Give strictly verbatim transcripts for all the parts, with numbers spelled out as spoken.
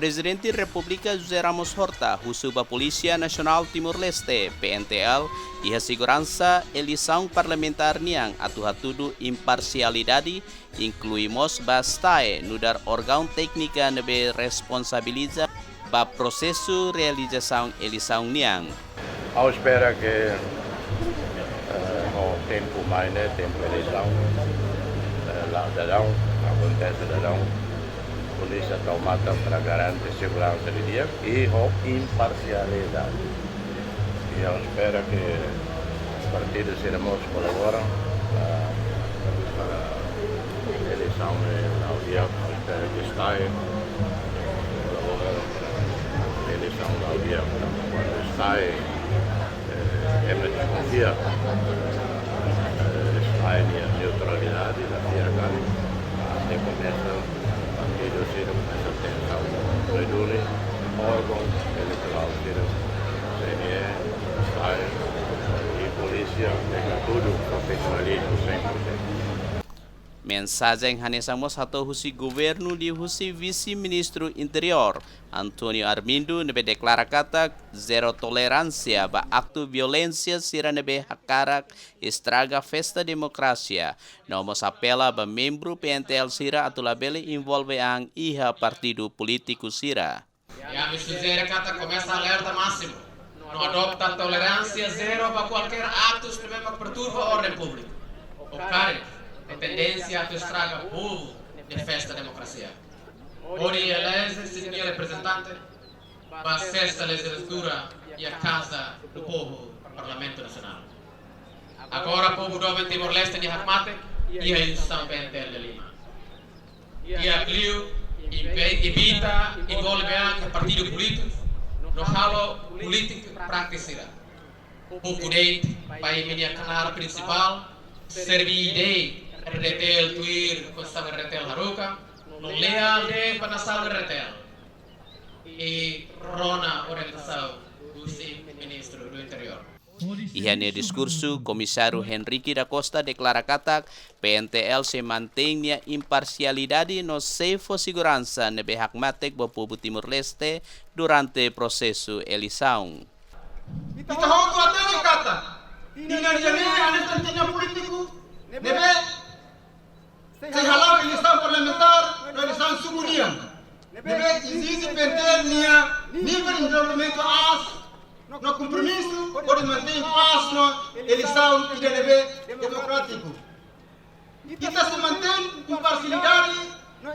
Prezidente Repúblika José Ramos Horta husu ba Polísia Nasionál Timor-Leste, P N T L, iha seguransa eleisaun parlamentár nian atu hatudu imparsialidade, inklui mós ba STAE, nu'udar órgaun téknika ne'ebé responsabiliza ba prosesu realizasaun eleisaun nian. Ha'u espera ke, eh, ho tempu mai ne'e, tempu eleisaun, eh, la dadaun, akontese dadaun, polísia tau matan para garante seguransa didi'ak i ho imparsialidade. I ha'u espera ke partidu sira mós kolabora, eh, para eleisaun ne'e la'o di'ak, ha'u espera ke STAE kolabora para eleisaun la'o di'ak. Kuandu STAE, eh, ema deskonfia, eh, STAE nia neutralidade, la fiar kali, até komesa partidu sira komesa tensa. Duni órgaun eleitorál sira, C N E, STAE i polísia, tenke hatudu profisionalizmu cem por cento. Mensajen hanesan mós hato'o husi governu liuhusi Vise-Ministru Interiór, António Armindo, ne'ebé deklara katak zero toleránsia ba aktu violénsia sira ne'ebé hakarak estraga festa demokrasia. No mós apela ba membru P N T L sira atu labele envolve an iha partidu polítiku sira. I ami sujere katak komesa alerta másimu, no adota toleránsia zero ba kualkér aktus ne'ebé mak perturba orden públiku, ou karik ho tendénsia atu estraga povu nia festa demokrasia. Hodi eleje sira-nia reprezentante ba sesta lejizlatura iha Casa do Povo, Parlamentu Nasionál. Agora povu doben Timor-Leste nia hakmatek iha instituisaun P N T L nia liman. Di'ak liu, evi-, evita envolve an iha partidu polítiku, no halo polítika praktis sira. Buku de'it ba imi-nia kanál prinsipál, serve ida R D T L tuir Konstituisaun R D T L haruka, no leal de'it ba nasaun R D T L. I rona orientasaun husi Ministru do Interiór. Iha nia diskursu, Komisáriu Henrique da Costa deklara katak P N T L sei mantein nia imparsialidade no sei fó seguransa ne'ebé hakmatek ba povu Timor-Leste durante prosesu eleisaun. Ita hotu hatene katak tinan ida-ne'e hanesan tinan polítiku ne'ebé sei hala'o eleisaun parlamentár no eleisaun suku nian, ne'ebé ezije P N T L nia nivel envolvimentu aas no kompromisu hodi mantein pás no eleisaun ida ne'ebé demokrátiku. Ita sei mantein imparsialidade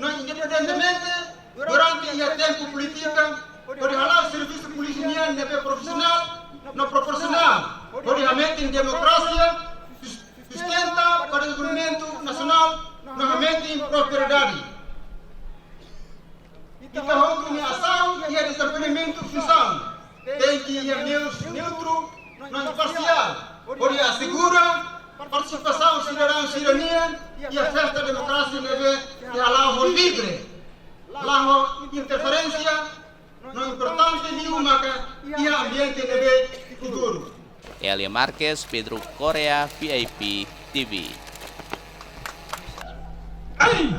no independentemente durante iha tempu polítika, hodi hala'o servisu polísia nian ne'ebé profisionál no proporsionál, hodi hametin demokrasia, sustenta ba dezenvolvimentu nasionál no hametin prosperidade. Ita hotu nia asaun iha desempeñamentu funsaun tenke iha meius neutru no imparsiál, hodi asegura partisipasaun sidadaun sira-nian iha festa demokrasia ne'ebé sei hala'o ho livre, la ho interferénsia, no importante liu maka iha ambiente ne'ebé seguru. Elia Marques, Pedro Correa, V I P T V. Ai,